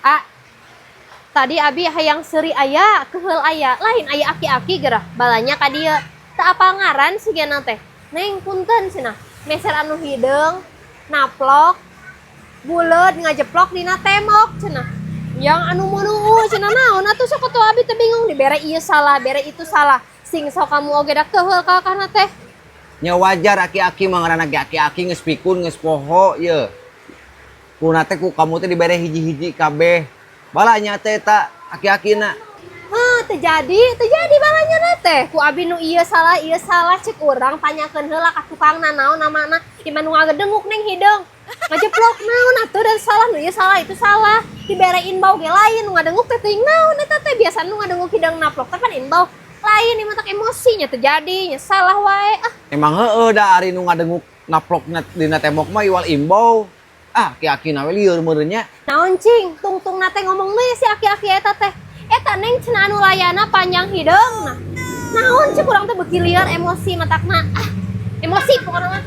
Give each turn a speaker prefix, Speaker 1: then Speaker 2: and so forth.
Speaker 1: Ah, tadi abi hayang seuri aya, keheul aya, lain aya aki-aki gerah. Balanya ka dieu. Teu apal ngaran sigana teh. Neng, punten cenah. Meser anu hideung, naplok, buleud ngajeplok dina tembok cenah. Yang anu meunuu cenah, naon atuh sok atuh abi teh bingung, dibere ieu salah, bere itu salah. Sing sok kamu oge da keheul kalakana teh.
Speaker 2: Nya wajar, aki-aki mah ngaranna ge aki-aki, geus pikun, geus poho ye. Kuna teh ku kamu teh dibere hiji-hiji kabeh. Balanya teh eta aki-akina.
Speaker 1: Hah, terjadi, terjadi balanya na teh. Ku abi nu ieu salah, ieu salah, cek urang tanyakeun heula ka tukangna naon namana. Ieu nu ngagedenguk, neng, hideung. Ngajeplok naon atuh dan salah nu ieu salah, itu salah. Dibere inbau ge lain, nu ngadenguk teh teuing naon eta teh, biasa nu ngadenguk hideung naplok teh pan inbau. Lain ieu mah tak emosinya terjadi, nya salah wae. Ah,
Speaker 2: Emang heueuh da ari nu ngadenguk naplok dina tembok mah iwal imbau. Ah, aki-akina we lieur meureun nya.
Speaker 1: Naon cing, tungtung na teh ngomong deui si aki-aki eta teh. Eta neng cenah anu layana panjang hideung nah. Naon cek urang teh beuki lieur emosi matakna. Ah, emosi pokokna mah.